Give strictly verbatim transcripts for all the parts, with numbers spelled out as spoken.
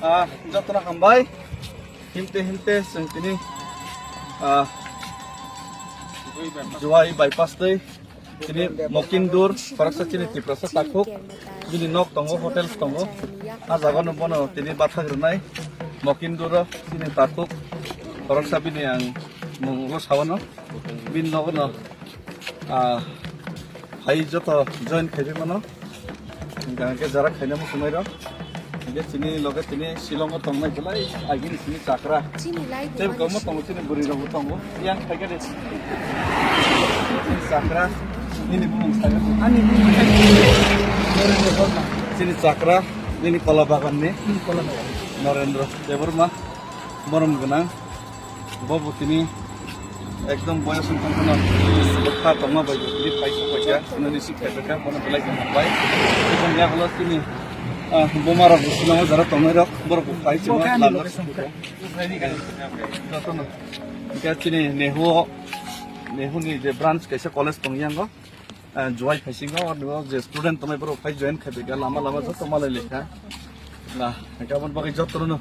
Ah, jotono hambai. Himte himte chwng tini, ah, Jowai bypass tei tini Mokindur, khoroksa chini Tiprasa takhuk, bini nok tongo, hotel tongo. Ah jagano bono tini bathak rwnai. Mokinduro chini takhuk, khoroksa bini ang mungo sawano. Bini nogono, ah, hai joto join khaiwi mano. Hingke jara khaina muchunai rok. Hingke chini loge chini Shillong o tongnai belai agini chini chakra. Chini lai. Tei bubar komo tongo chini bwrwi rok bo tongo. Yang khaika de. Chini chakra. Nini bumung saga. Ani bumung saga. Chini chakra. Nini kola bagan ni. Nini kola bagan. Norendra Debbarma. Borom gwnang. Bo bo tini ekdom boyos wngkha phano bwkha tongma bai bo tini paisa paisa nini si khaiphaikha bono belai khe hambai. Ebong yagulo tini, ah, buma rok bo sinamo jara tongnai rok borok bo phai chwngno lamjak sukha. Jotono. Hingke chini Nehu o, Nehu ni je branch kaisa college tong yango. Ah, Jowai phaisingo, oro je student tongnai borok phai join khai phaikha, lama lama joto malai lekha. Na, hingke aboni bagwi jotono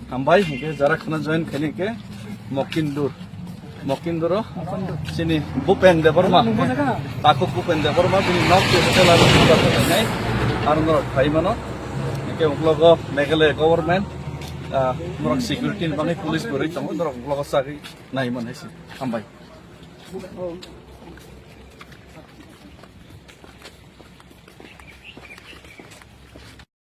hambai, hingke jara khana join khaini hingke Mokindur. Mokinduro chini Bhupen Debbarma, takhuk Bhupen Debbarma, bini nok se hotel aro nai, aro norok phai mano. Hingke uklogo Meghalaya government, ah, norok security ni bagwi police bo rwi tongo, norok uklogo chagwi nai mano hai se. Hambai.